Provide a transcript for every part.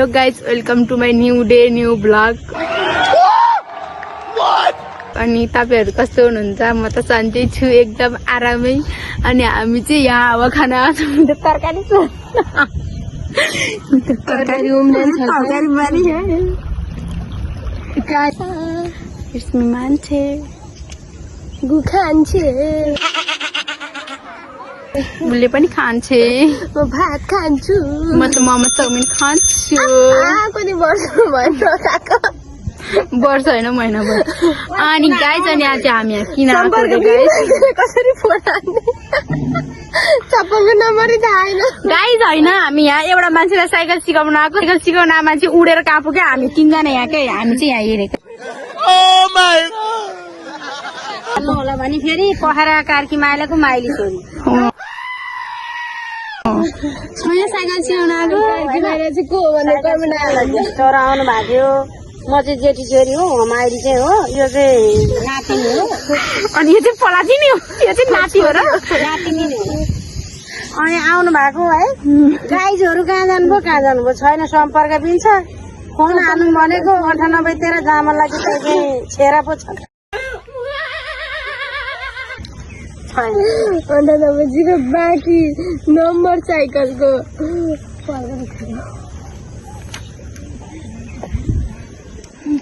Hello guys, welcome to my new day, new vlog. अनि तपाईहरु कस्तो हुनुहुन्छ? म त सन्चै छु, एकदम आरामै। अनि हामी चाहिँ यहाँ हावा खाना तरकारी छ। तरकारी उम्लेन छ, तरकारी बारी है। यसमा मान्छे गु खान्छे। उसले पनि खान्छे। म भात खान्छु। म त मोमो चाउमिन खान्छु। कति वर्ष भयो खाएको? वर्ष होइन, महिना भयो। अनि गाइज अनि आज हामी यहाँ किन आएको गाइज? कसरी फोन हान्ने? चप्पलको नम्बरै थाहा छैन। गाइज होइन, हामी यहाँ एउटा मान्छेलाई साइकल सिकाउन आएको। साइकल सिकाउन मान्छे उडेर कहाँ पुग्यो? हामी तीनजना यहाँकै, हामी चाहिँ यहाँ हेरेको। होला भने फेरि पखरा कार्की माइलाको माइली छोरी साइकल सिकाउन आएको। को छोरा आउनु भएको थियो। म चाहिँ जेठी छोरी हो, माइली चाहिँ हो, यो चाहिँ नातिनी हो। अनि यो चाहिँ पलातिनी हो, यो चाहिँ नाति हो र नातिनी हो। अनि आउनु भएको है। गाइजहरू कहाँ जानुभयो छैन, सम्पर्क पनि छ। फोन हाल्नु भनेको 98 13 जामा लागि चाहिँ छेरा पो छ। अन्त तपाईँजीको बाँकी नम्बर साइकलको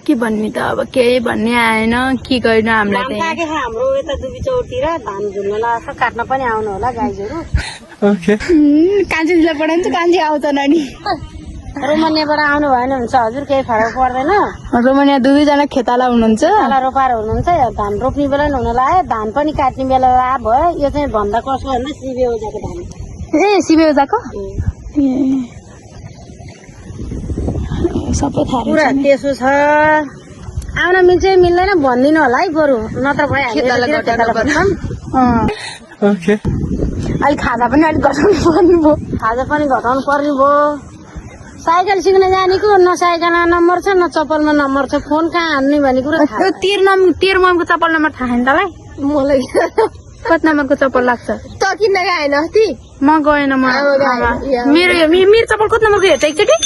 के भन्ने त अब केही भन्ने आएन। के गर्नु हामीलाई त हाम्रो यता दुबी चौरतिर धान झुल्न लाग्छ, काट्न पनि आउनु होला गाइजहरू। कान्छी दिदीलाई पठाउँछ, कान्छी आउँछ नानी। रोमानियाबाट आउनु भएन हुन्छ हजुर, केही फरक पर्दैन। रोमानिया दुईजना खेताला हुनुहुन्छ, रोपार हुनुहुन्छ। धान रोप्ने बेला हुन लाग्यो, धान पनि काट्ने बेला भयो। यो चाहिँ भन्दा कसो भन्दा सिबे ओजाको धान। ए सिबे ओजाको सबै थाहा पुरा त्यसो छ। आउन मिल्छ मिल्दैन भन्दिनँ होला है बरु, नत्र भइहाल्यो। अलिक खाजा पनि अलिक घटाउनु पर्ने भयो। खाजा पनि घटाउनु पर्ने भयो। साइकल सिक्न जानेको न साइकलमा नम्बर छ न चप्पलमा नम्बर छ। फोन कहाँ हान्ने भन्ने कुरा थाहा। 13 नम्बरको चप्पल नम्बर थाहा छैन तँलाई? मलाई कति नम्बरको चप्पल लाग्छ? त किन्न गएन अस्ति? म गएन। मेरो चप्पल कति नम्बरको हेर्छ एकचोटि?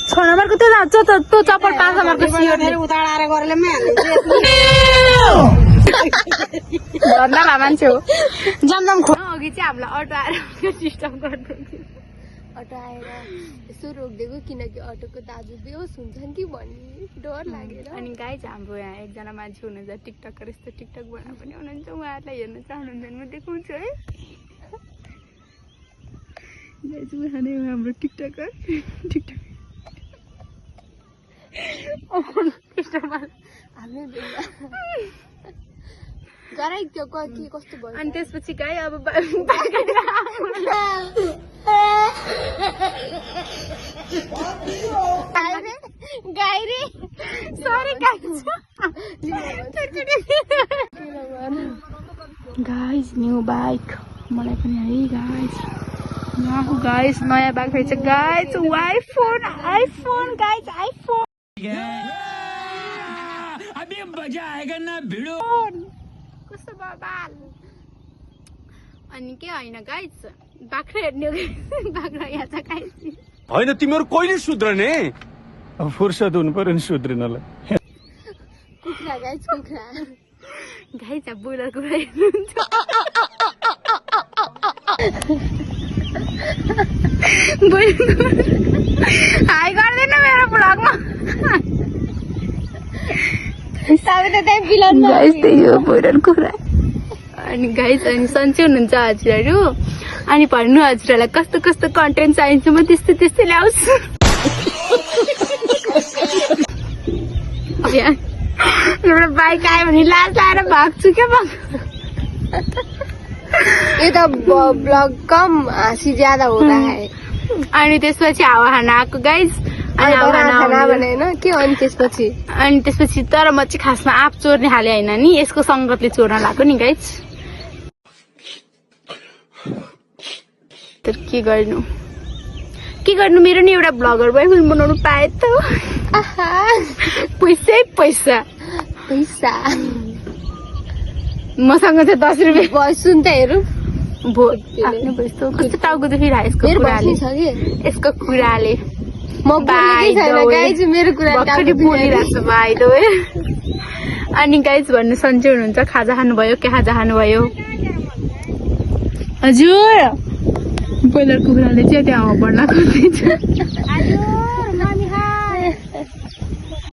6 नम्बरको त्यो चप्पल 5 नम्बरको सियोर उताएर गरेर भन्दा भए मान्छे हो। जमजम खो अघि चाहिँ हामीलाई अटो आएर सिस्टम गर्नु। अटो आएर यसो रोकिदिएको, किनकि अटोको दाजु बेहोस हुन्छन् कि भन्ने डर लागेर। अनि गाइज हाम्रो यहाँ एकजना मान्छे हुनुहुन्छ टिकटकर, यस्तो टिकटक बनाउनु पनि हुनुहुन्छ। उहाँहरूलाई हेर्न चाहनुहुन्छ भने म देखाउँछु है। गाइज उहाँले हाम्रो टिकटकर कस्तो भयो। अनि त्यसपछि गाई अब गाई रे सरी गाइज न्यू बाइक मलाई पनि है गाइज। गाइज नयाँ बाइक रहेछ गाइज। IPhone guys iPhone. अभी मजा आएगा ना भिडो कस्तो बबाल। अनि के होइन गाइज बाख्रा हेर्ने बाख्रा यहाँ छ गाइज। होइन तिमीहरू कहिले सुध्रने? अब फुर्सद हुनु पर्यो नि सुध्रिनलाई। कुखुरा गाइज कुखुरा गाइज अब बोइलर कुखुरा हेर्नुहुन्छ। हाई गर्दैन मेरो ब्लगमा। अनि गाइज अनि सन्चै हुनुहुन्छ हजुरहरू? अनि भन्नु हजुरहरूलाई कस्तो कस्तो कन्टेन्ट चाहिन्छ, म त्यस्तै त्यस्तै ल्याउँछु। एउटा बाइक आयो भने लाज लाएर भाग्छु क्या म। ये तो ब्लॉग कम हाँसी ज्यादा होता है। अनि त्यसपछि हावा खाना आएको गाइज। अनि खाना बनाएन के? अनि त्यसपछि तर म चाहिँ खासमा आँप चोर्ने खाले होइन नि, यसको सङ्गतले चोर्न लाग्यो नि गाइज। तर के गर्नु मेरो नि एउटा ब्लगर बोयफ्रेन्ड बनाउनु पाए त। पैसा मसँग चाहिँ 10 रुपियाँ भोइस सुन त हेरौँ। आफ्नै भोइस त कस्तो टाउको दुखिरहेको यसको कुराले। म बोलेकै छैन गाइज मेरो कुरा भर्खरै बोलिरहेको छु बाई द वे अनि गाइज भन्नु सन्चै हुनुहुन्छ खाजा खानुभयो के खाजा खानुभयो हजुर ब्रोइलर कुखुराले चाहिँ त्यहाँ बढ्न खोज्दैछ